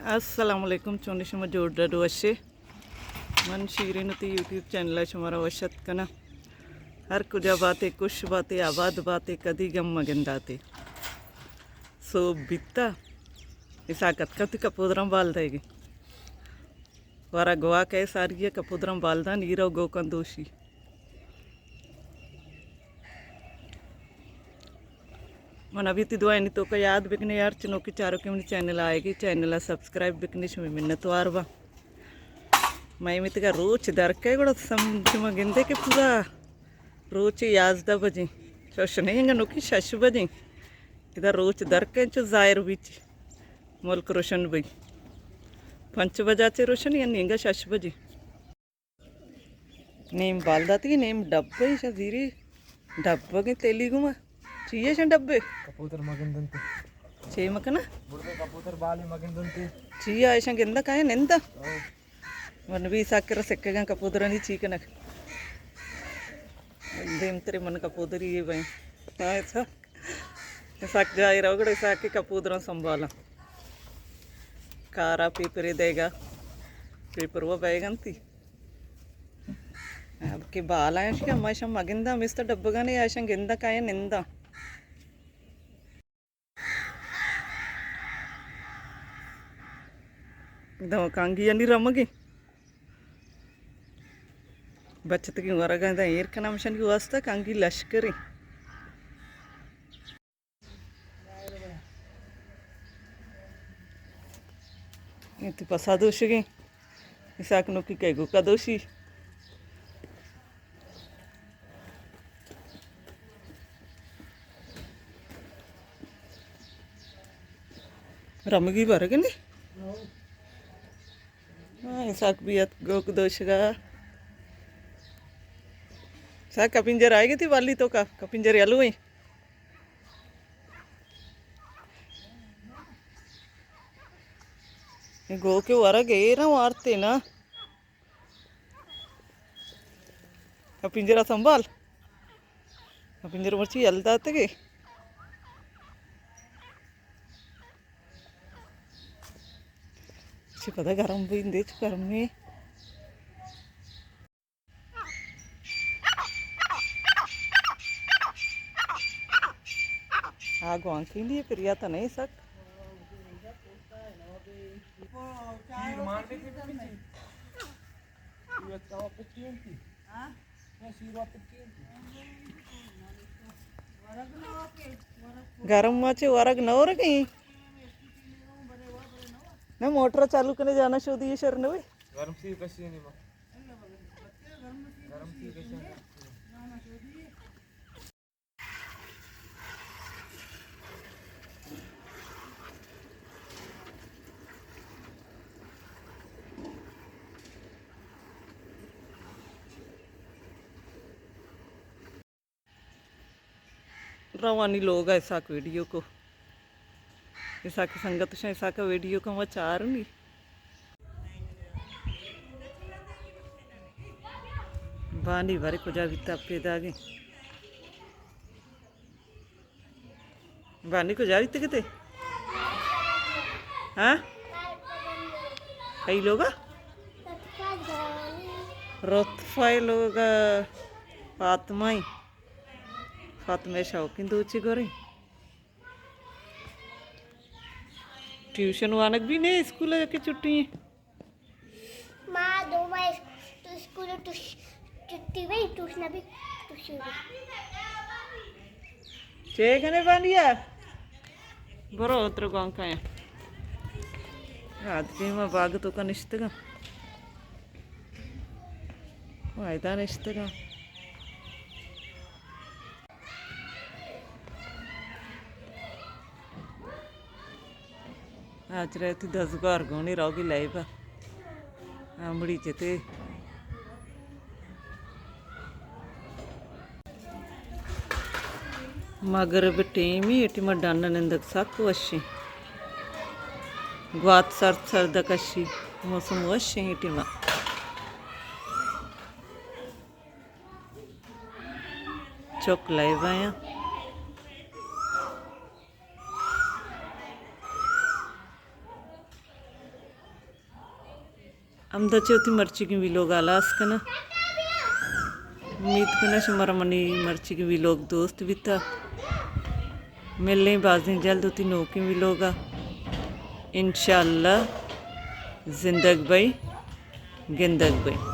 السلام علیکم، چونی شما؟ جوڑ ڈڈ وشے؟ من شیرین تی یوٹیوب چینل ءَ شمارا وش اتک کناں۔ ہر کجا باتے، خوش باتے، آباد باتے، کدی گم مگنداتے۔ سوب بیتا، اساک اتکا تی کپودراں بال دئیگے۔ ورا گوا کئے ساری ءَ کپودراں بال دان، ایرو گوکاں دوشی۔ من ابھی تی دعائیں توکا یاد بکنے یار، چنوکی چاروکے منی چینل آئے گی، چینل ءَ سبسکرائب بکنے، شمی منتوار با۔ میں میتگا روچ درکے گڑا سم-، شما گندے کہ پورا روچ یازدہ بجے، شش نہیں انگا نوکی شش بجے۔ ادا روچ درکے چو ظاہر بیچی ملک روشن بی۔ پنچ بجا چے روشن یا نینگا شش بجے۔ نیم بال داتی، نیم ڈبے، ایشاں زیری ڈبگیں تیلی گوما۔ چی ایشاں ڈبے؟ کپوتر مگندنتی۔ چے مکنا؟ بڑے کپوتر بالے مگندنتی۔ چی ایشاں گندا کائے نندا؟ او۔ من بھی ساکر سکگاں کپودرانی چی کنک۔ دیم ترے من کپودری یہ بھائی۔ ہاں، ایسا۔ ایسا جائے رو گڑے ایسا کہ کپودراں سنبھالاں۔ کارا پیپرے دے گا۔ پیپر وہ بیگنتی۔ اب کہ بالاں اش کہ ہما شم مگنداں، مست ڈبگاں نے آشاں گنداں کائیں ننداں۔ دو کانگی انی رمگی۔ بچتگی ورگاں دا ایر کناں مشانی واسطہ کانگی لشکری۔ اے تو پسا دوشگیں۔ اساک نوکی کئے گوکا دوشی۔ رمگی برگ نے؟ ہاں، اساک بیت گوک دوشگا۔ ساک کپنجر آئے گی تی والی توکا، کپنجر یلویں۔ گوکے ورگ ایراں وارتے نا۔ پنجرہ سنبھال۔ پنجرہ مرچی یل داتگے۔ چی پدا گرم بین دے، چی گرمی۔ آ گوانکی لیے پریاتا نہیں سک۔ گرم ماچے ورگ نہ ورگیں۔ نہ موٹر چالو کنے جانا شودی شر نہ ہوئی۔ گرم سی کشی نہیں ما۔ گرم سی کشی۔ روانی لوگ ءَ اساک ویڈیو کو۔ اساک سنگت شاں اساک ویڈیو کو ما چارنی۔ بانی بارے کجا بیتا پیداگیں۔ بانی کجا بیتگ تے؟ ہاں؟ کئی لوگا؟ رتفائی لوگا فاطمہ ای۔ فاطمہ شوقین دوچی گوری۔ ٹیوشن وانگ بھی نہیں، اسکول ہے کہ چھٹی ہیں؟ ما دو ماہ اس-، تو اسکول ٹوش-، چھٹی بھئی، ٹوشن بھی ٹوشن بھی۔ چے کنے بانیا؟ برو اتر گوانکایا۔ آدمی ما باغ توکا نشتگا۔ وایدا نشتگا۔ آ چرے تی دزگار گونی روگی لیبا۔ آ مڑی چتے۔ مغرب ٹیمی، ٹیما ڈن نندگ سک وشیں۔ گوات سرد سرد کشی، موسم وشیں ٹیما۔ چک لیبا یا۔ ہمدا چہ وتی مرچیگیں ویلوگ ءَ ہلاس کناں۔ امید کناں شمارا منی مرچیگیں ویلوگ دوست بیتا۔ ملیں بازیں جلد وتی نوکیں ویلوگ ءَ۔ انشاءاللہ زندگ بئے، گندگ بئے۔